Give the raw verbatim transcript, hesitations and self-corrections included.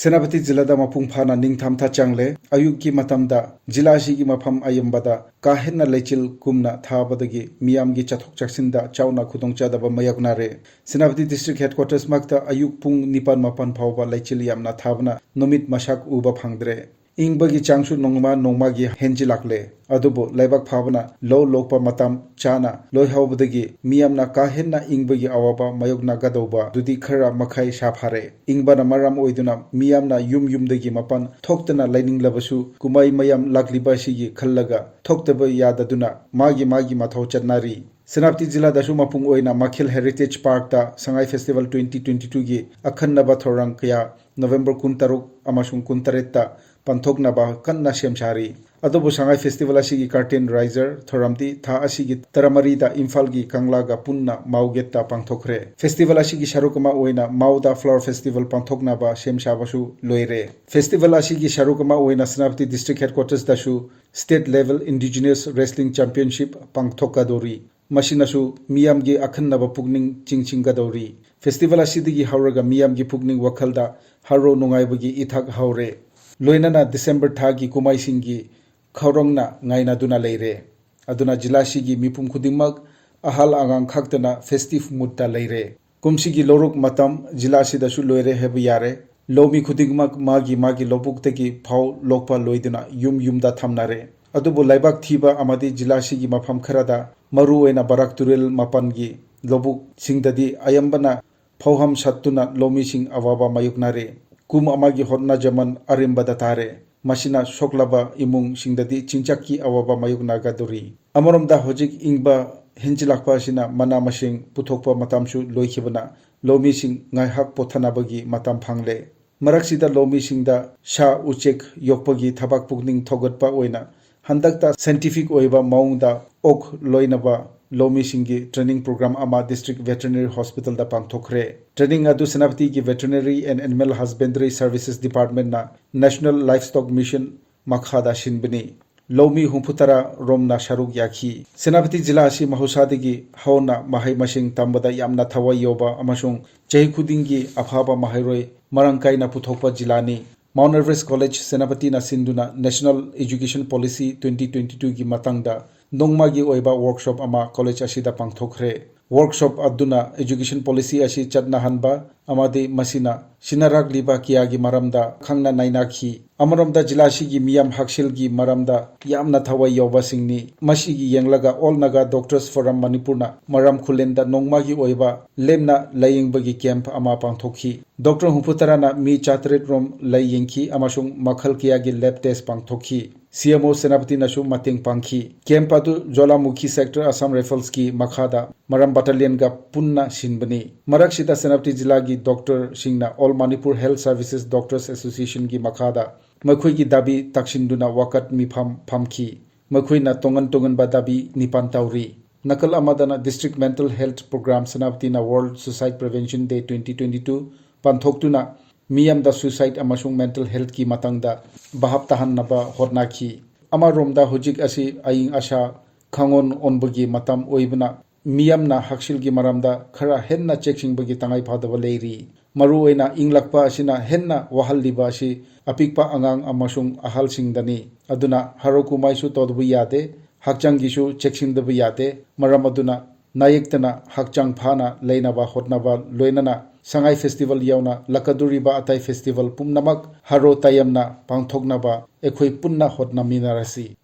ꯁꯦꯅꯥꯄꯇꯤ ꯖꯤꯂꯥꯗ ꯃꯄꯨꯡ ꯐꯥꯅ ꯅꯤꯡꯊꯝꯊꯥ ꯆꯪꯂꯦ꯫ ꯑꯌꯨꯛꯀꯤ ꯃꯇꯝꯗ ꯖꯤꯂꯥ ꯑꯁꯤꯒꯤ ꯃꯐꯝ ꯑꯌꯥꯝꯕꯗ ꯀꯥ ꯍꯦꯟꯅ ꯂꯩꯆꯤꯜ ꯀꯨꯝꯅ ꯊꯥꯕꯗꯒꯤ ꯃꯤꯌꯥꯝꯒꯤ ꯆꯠꯊꯣꯛ ꯆꯠꯁꯤꯟꯗ ꯆꯥꯎꯅ ꯈꯨꯗꯣꯡꯆꯥꯗꯕ ꯃꯥꯌꯣꯛꯅꯔꯦ꯫ ꯁꯦꯅꯥꯄꯇꯤ district headquarters ꯃꯛꯇ ꯑꯌꯨꯛ ꯄꯨꯡ ꯅꯤꯄꯥꯟ ꯃꯥꯄꯟ ꯐꯥꯎꯕ ꯂꯩꯆꯤꯜ ꯌꯥꯝꯅ ꯊꯥꯕꯅ ꯅꯨꯃꯤꯠ ꯃꯁꯛ ꯎꯕ ꯐꯪꯗ꯭ꯔꯦ꯫ ꯏꯪꯕꯒꯤ ꯆꯥꯡꯁꯨ ꯅꯣꯡꯃ ꯅꯣꯡꯃꯒꯤ ꯍꯦꯟꯖꯤꯜꯂꯛꯂꯦ꯫ ꯑꯗꯨꯕꯨ ꯂꯥꯏꯕꯛ ꯐꯕꯅ ꯂꯧ ꯂꯣꯛꯄ ꯃꯇꯝ ꯆꯥꯅ ꯂꯣꯏꯍꯧꯕꯗꯒꯤ ꯃꯤꯌꯥꯝꯅ ꯀꯥ ꯍꯦꯟꯅ ꯏꯪꯕꯒꯤ ꯑꯋꯥꯕ ꯃꯥꯌꯣꯛꯅꯒꯗꯧꯕ ꯑꯗꯨꯗꯤ ꯈꯔ ꯃꯈꯩ ꯁꯥꯐꯔꯦ꯫ ꯏꯪꯕꯅ ꯃꯔꯝ ꯑꯣꯏꯗꯨꯅ ꯃꯤꯌꯥꯝꯅ ꯌꯨꯝ ꯌꯨꯝꯗꯒꯤ ꯃꯄꯥꯟ ꯊꯣꯛꯇꯅ ꯂꯩꯅꯤꯡꯂꯕꯁꯨ ꯀꯨꯝꯍꯩ ꯃꯌꯥꯝ ꯂꯥꯛꯂꯤꯕ ꯑꯁꯤꯒꯤ ꯈꯜꯂꯒ ꯊꯣꯛꯇꯕ ꯌꯥꯗꯗꯨꯅ ꯃꯥꯒꯤ ꯃꯥꯒꯤ ꯃꯊꯧ ꯆꯠꯅꯔꯤ꯫ ꯁꯦꯅꯥꯄꯇꯤ ꯖꯤꯂꯥꯗꯁꯨ ꯃꯄꯨꯡ ꯑꯣꯏꯅ ꯃꯥꯈꯦꯜ Heritage Parkꯇ ꯁꯉꯥꯏ Festival twenty twenty twoꯒꯤ ꯑꯈꯟꯅꯕ ꯊꯧꯔꯝ ꯀꯌꯥ November ꯀꯨꯟꯇꯔꯨꯛ ꯑꯃꯁꯨꯡ ꯀꯨꯟꯇꯔꯦꯠꯇ ꯄꯥꯡꯊꯣꯛꯅꯕ ꯀꯟꯅ ꯁꯦꯝ ꯁꯥꯔꯤ꯫ ꯑꯗꯨꯕꯨ ꯁꯉꯥꯏ Festival ꯑꯁꯤꯒꯤ curtain raiser ꯊꯧꯔꯝꯗꯤ ꯊꯥ ꯑꯁꯤꯒꯤ ꯇꯔꯥꯃꯔꯤꯗ ꯏꯝꯐꯥꯜꯒꯤ ꯀꯪꯂꯥꯒ ꯄꯨꯟꯅ ꯃꯥꯎ ꯒꯦꯠꯇ ꯄꯥꯡꯊꯣꯛꯈ꯭ꯔꯦ꯫ Festival ꯑꯁꯤꯒꯤ ꯁꯔꯨꯛ ꯑꯃ ꯑꯣꯏꯅ ꯃꯥꯎꯗ Flower Festival ꯄꯥꯡꯊꯣꯛꯅꯕ ꯁꯦꯝ ꯁꯥꯕꯁꯨ ꯂꯣꯏꯔꯦ꯫ Festival ꯑꯁꯤꯒꯤ ꯁꯔꯨꯛ ꯑꯃ ꯑꯣꯏꯅ Senapati district headquartersꯇꯁꯨ State Level Indigenous Wrestling Championship ꯄꯥꯡꯊꯣꯛꯀꯗꯧꯔꯤ꯫ ꯃꯁꯤꯅꯁꯨ ꯃꯤꯌꯥꯝꯒꯤ ꯑꯈꯟꯅꯕ ꯄꯨꯛꯅꯤꯡ ꯆꯤꯡꯁꯤꯟꯒꯗꯧꯔꯤ꯫ Festival ꯑꯁꯤꯗꯒꯤ ꯍꯧꯔꯒ ꯃꯤꯌꯥꯝꯒꯤ ꯄꯨꯛꯅꯤꯡ ꯋꯥꯈꯜꯗ ꯍꯔꯥꯎ ꯅꯨꯡꯉꯥꯏꯕꯒꯤ ꯏꯊꯛ ꯍꯧꯔꯦ꯫ ꯂꯣꯏꯅꯅ December ꯊꯥꯒꯤ ꯀꯨꯝꯍꯩꯁꯤꯡꯒꯤ ꯈꯧꯔꯥꯡꯅ ꯉꯥꯏꯅꯗꯨꯅ ꯂꯩꯔꯦ꯫ ꯑꯗꯨꯅ ꯖꯤꯂꯥꯁꯤꯒꯤ ꯃꯤꯄꯨꯝ ꯈꯨꯗꯤꯡꯃꯛ ꯑꯍꯜ ꯑꯉꯥꯡ ꯈꯥꯛꯇꯅ festive moodꯇ ꯂꯩꯔꯦ꯫ ꯀꯨꯝꯁꯤꯒꯤ ꯂꯧꯔꯣꯛ ꯃꯇꯝ ꯖꯤꯂꯥ ꯑꯁꯤꯗꯁꯨ ꯂꯣꯏꯔꯦ ꯍꯥꯏꯕ ꯌꯥꯔꯦ꯫ ꯂꯧꯃꯤ ꯈꯨꯗꯤꯡꯃꯛ ꯃꯥꯒꯤ ꯃꯥꯒꯤ ꯂꯧꯕꯨꯛꯇꯒꯤ ꯐꯧ ꯂꯣꯛꯄ ꯂꯣꯏꯗꯨꯅ ꯌꯨꯝ ꯌꯨꯝꯗ ꯊꯝꯅꯔꯦ꯫ ꯑꯗꯨꯕꯨ ꯂꯩꯕꯥꯛ ꯊꯤꯕ ꯑꯃꯗꯤ ꯖꯤꯂꯥ ꯑꯁꯤꯒꯤ ꯃꯐꯝ ꯈꯔꯗ ꯃꯔꯨꯑꯣꯏꯅ ꯕꯔꯥꯛ ꯇꯨꯔꯦꯜ ꯃꯄꯥꯟꯒꯤ ꯂꯧꯕꯨꯛꯁꯤꯡꯗꯗꯤ ꯑꯌꯥꯝꯕꯅ ꯐꯧꯍꯝ ꯁꯠꯇꯨꯅ ꯂꯧꯃꯤꯁꯤꯡ ꯑꯋꯥꯕ ꯃꯥꯌꯣꯛꯅꯔꯦ꯫ ꯀꯨꯝ ꯑꯃꯒꯤ ꯍꯣꯠꯅꯖꯃꯟ ꯑꯔꯦꯝꯕꯗ ꯇꯥꯔꯦ꯫ ꯃꯁꯤꯅ ꯁꯣꯛꯂꯕ ꯏꯃꯨꯡꯁꯤꯡꯗꯗꯤ ꯆꯤꯟꯖꯥꯛꯀꯤ ꯑꯋꯥꯕ ꯃꯥꯌꯣꯛꯅꯒꯗꯧꯔꯤ꯫ ꯑꯃꯔꯣꯝꯗ ꯍꯧꯖꯤꯛ ꯏꯪꯕ ꯍꯦꯟꯖꯤꯜꯂꯛꯄ ꯑꯁꯤꯅ ꯃꯅꯥ ꯃꯁꯤꯡ ꯄꯨꯊꯣꯛꯄ ꯃꯇꯝꯁꯨ ꯂꯣꯏꯈꯤꯕꯅ ꯂꯧꯃꯤꯁꯤꯡ ꯉꯥꯏꯍꯥꯛ ꯄꯣꯊꯥꯅꯕꯒꯤ ꯃꯇꯝ ꯐꯪꯂꯦ꯫ ꯃꯔꯛꯁꯤꯗ ꯂꯧꯃꯤꯁꯤꯡꯗ ꯁꯥ ꯎꯆꯦꯛ ꯌꯣꯛꯄꯒꯤ ꯊꯕꯛ ꯄꯨꯛꯅꯤꯡ ꯊꯧꯒꯠꯄ ꯑꯣꯏꯅ ꯍꯟꯗꯛꯇ scientific ꯑꯣꯏꯕ ꯃꯑꯣꯡꯗ ꯑꯣꯛ ꯂꯣꯏꯅꯕ ꯂꯧꯃꯤꯁꯤꯡꯒꯤ training program ꯑꯃ district veterinary hospitalꯗ ꯄꯥꯡꯊꯣꯛꯈ꯭ꯔꯦ꯫ Training ꯑꯗꯨ ꯁꯦꯅꯥꯄꯇꯤꯒꯤ Veterinary and Animal Husbandry Services Departmentꯅ National Livestock Mission ꯃꯈꯥꯗ ꯁꯤꯟꯕꯅꯤ꯫ ꯂꯧꯃꯤ ꯍꯨꯝꯐꯨꯇꯔꯥ ꯔꯣꯝꯅ ꯁꯔꯨꯛ ꯌꯥꯈꯤ꯫ ꯁꯦꯅꯥꯄꯇꯤ ꯖꯤꯂꯥ ꯑꯁꯤ ꯃꯍꯧꯁꯥꯗꯒꯤ ꯍꯧꯅ ꯃꯍꯩ ꯃꯁꯤꯡ ꯇꯝꯕꯗ ꯌꯥꯝꯅ ꯊꯋꯥꯏ ꯌꯥꯎꯕ ꯑꯃꯁꯨꯡ ꯆꯍꯤ ꯈꯨꯗꯤꯡꯒꯤ ꯑꯐꯕ ꯃꯍꯩꯔꯣꯏ ꯃꯔꯥꯡ ꯀꯥꯏꯅ ꯄꯨꯊꯣꯛꯄ ꯖꯤꯂꯥꯅꯤ꯫ Mount Everest College ꯁꯦꯅꯥꯄꯇꯤꯅ ꯁꯤꯟꯗꯨꯅ National Education Policy twenty twenty-two ꯒꯤ ꯃꯇꯥꯡꯗ ꯅꯣꯡꯃꯒꯤ ꯑꯣꯏꯕ workshop ꯑꯃ college ꯑꯁꯤꯗ ꯄꯥꯡꯊꯣꯛꯈ꯭ꯔꯦ꯫ Workshop ꯑꯗꯨꯅ education policy ꯑꯁꯤ ꯆꯠꯅꯍꯟꯕ ꯑꯃꯗꯤ ꯃꯁꯤꯅ ꯁꯤꯟꯅꯔꯛꯂꯤꯕ ꯀꯌꯥꯒꯤ ꯃꯔꯝꯗ ꯈꯪꯅ ꯅꯩꯅꯈꯤ꯫ ꯑꯃꯔꯣꯝꯗ ꯖꯤꯂꯥꯁꯤꯒꯤ ꯃꯤꯌꯥꯝ ꯍꯛꯁꯦꯜꯒꯤ ꯃꯔꯝꯗ ꯌꯥꯝꯅ ꯊꯋꯥꯏ ꯌꯥꯎꯕꯁꯤꯡꯅꯤ꯫ ꯃꯁꯤꯒꯤ ꯌꯦꯡꯂꯒ All Naga Doctors Forum ꯃꯅꯤꯄꯨꯔꯅ ꯃꯔꯥꯝ ꯈꯨꯂꯦꯟꯗ ꯅꯣꯡꯃꯒꯤ ꯑꯣꯏꯕ ꯂꯦꯝꯅ ꯂꯥꯌꯦꯡꯕꯒꯤ camp ꯑꯃ ꯄꯥꯡꯊꯣꯛꯈꯤ꯫ Doctor ꯍꯨꯝꯐꯨ ꯇꯔꯥꯅ ꯃꯤ ꯆꯥꯇꯔꯦꯠ ꯔꯣꯝ ꯂꯥꯌꯦꯡꯈꯤ ꯑꯃꯁꯨꯡ ꯃꯈꯜ ꯀꯌꯥꯒꯤ lab test ꯄꯥꯡꯊꯣꯛꯈꯤ꯫ C M O ꯁꯦꯅꯥꯄꯇꯤꯅꯁꯨ ꯃꯇꯦꯡ ꯄꯥꯡꯈꯤ꯫ Camp ꯑꯗꯨ ꯖ꯭ꯋꯥꯂꯥꯃꯨꯈꯤ Sector Assam Riflesꯀꯤ ꯃꯈꯥꯗ ꯃꯔꯥꯝ battalionꯒ ꯄꯨꯟꯅ ꯁꯤꯟꯕꯅꯤ꯫ ꯃꯔꯛꯁꯤꯗ ꯁꯦꯅꯥꯄꯇꯤ ꯖꯤꯂꯥꯒꯤ doctorꯁꯤꯡꯅ All Manipur Health Services Doctors Associationꯒꯤ ꯃꯈꯥꯗ ꯃꯈꯣꯏꯒꯤ ꯗꯥꯕꯤ ꯇꯛꯁꯤꯟꯗꯨꯅ ꯋꯥꯀꯠ ꯃꯤꯐꯝ ꯐꯝꯈꯤ꯫ ꯃꯈꯣꯏꯅ ꯇꯣꯉꯥꯟ ꯇꯣꯉꯥꯟꯕ ꯗꯥꯕꯤ ꯅꯤꯄꯥꯟ ꯇꯧꯔꯤ꯫ ꯅꯥꯀꯜ ꯑꯃꯗꯅ District Mental Health Program ꯁꯦꯅꯥꯄꯇꯤꯅ World Suicide Prevention Day twenty twenty-two ꯄꯥꯡꯊꯣꯛꯇꯨꯅ ꯃꯤꯌꯥꯝꯗ suicide ꯑꯃꯁꯨꯡ mental healthꯀꯤ ꯃꯇꯥꯡꯗ ꯚꯥꯞ ꯇꯥꯍꯟꯅꯕ ꯍꯣꯠꯅꯈꯤ꯫ ꯑꯃꯔꯣꯝꯗ ꯍꯧꯖꯤꯛ ꯑꯁꯤ ꯑꯏꯪ ꯑꯁꯥ ꯈꯪꯑꯣꯟ ꯑꯣꯟꯕꯒꯤ ꯃꯇꯝ ꯑꯣꯏꯕꯅ ꯃꯤꯌꯥꯝꯅ ꯍꯛꯁꯦꯜꯒꯤ ꯃꯔꯝꯗ ꯈꯔ ꯍꯦꯟꯅ ꯆꯦꯛꯁꯤꯟꯕꯒꯤ ꯇꯉꯥꯏ ꯐꯗꯕ ꯂꯩꯔꯤ꯫ ꯃꯔꯨꯑꯣꯏꯅ ꯏꯪꯂꯛꯄ ꯑꯁꯤꯅ ꯍꯦꯟꯅ ꯋꯥꯍꯜꯂꯤꯕ ꯑꯁꯤ ꯑꯄꯤꯛꯄ ꯑꯉꯥꯡ ꯑꯃꯁꯨꯡ ꯑꯍꯜꯁꯤꯡꯗꯅꯤ꯫ ꯑꯗꯨꯅ ꯍꯔꯥꯎ ꯀꯨꯝꯍꯩꯁꯨ ꯇꯧꯗꯕ ꯌꯥꯗꯦ, ꯍꯛꯆꯥꯡꯒꯤꯁꯨ ꯆꯦꯛꯁꯤꯟꯗꯕ ꯌꯥꯗꯦ꯫ ꯃꯔꯝ ꯑꯗꯨꯅ ꯅꯥꯌꯦꯛꯇꯅ ꯍꯛꯆꯥꯡ ꯐꯅ ꯂꯩꯅꯕ ꯍꯣꯠꯅꯕ ꯂꯣꯏꯅꯅ ꯁꯉꯥꯏ festival ꯌꯥꯎꯅ ꯂꯥꯛꯀꯗꯧꯔꯤꯕ ꯑꯇꯩ festival ꯄꯨꯝꯅꯃꯛ ꯍꯔꯥꯎ ꯇꯌꯥꯝꯅ ꯄꯥꯡꯊꯣꯛꯅꯕ ꯑꯩꯈꯣꯏ ꯄꯨꯟꯅ ꯍꯣꯠꯅꯃꯤꯟꯅꯔꯁꯤ꯫